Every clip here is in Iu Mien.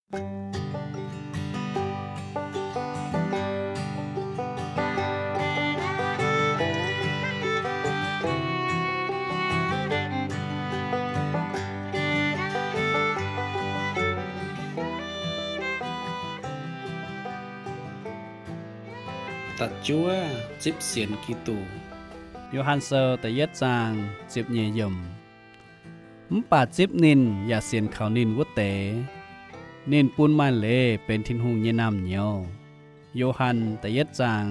Da'juov, zipv sienx Giduc. Yo^han Sou da'yietv zaang ziepc nyeic yiemc. Mv baac zipv ninh yaac sienx kaux ninh wuov deix, ninh bun maaih leiz benx Tin-Hungh nyei naamh nyouz. Yo^han da'yietv zaang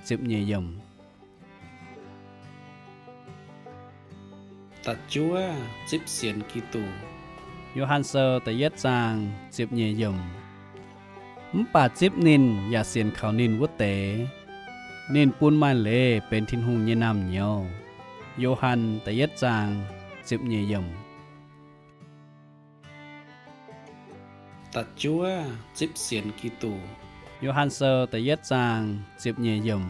ziepc nyeic yiemc. Da'juov, zipv sienx Giduc. Yo^han Sou da'yietv zaang ziepc nyeic yiemc. Mv baac zipv ninh yaac sienx kaux ninh wuov deix, ninh bun maaih leiz benx Tin-Hungh nyei naamh nyouz. Yo^han da'yietv zaang ziepc nyeic yiemc. Da'juov, zipv sienx Giduc. Yo^han Sou da'yietv zaang ziepc nyeic yiemc.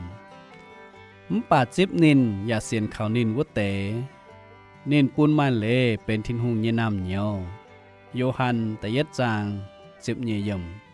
Mv baac zipv ninh yaac sienx kaux ninh wuov deix, ninh bun maaih leiz benx Tin-Hungh nyei naamh nyouz. Yo^han da'yietv zaang ziepc nyeic yiemc.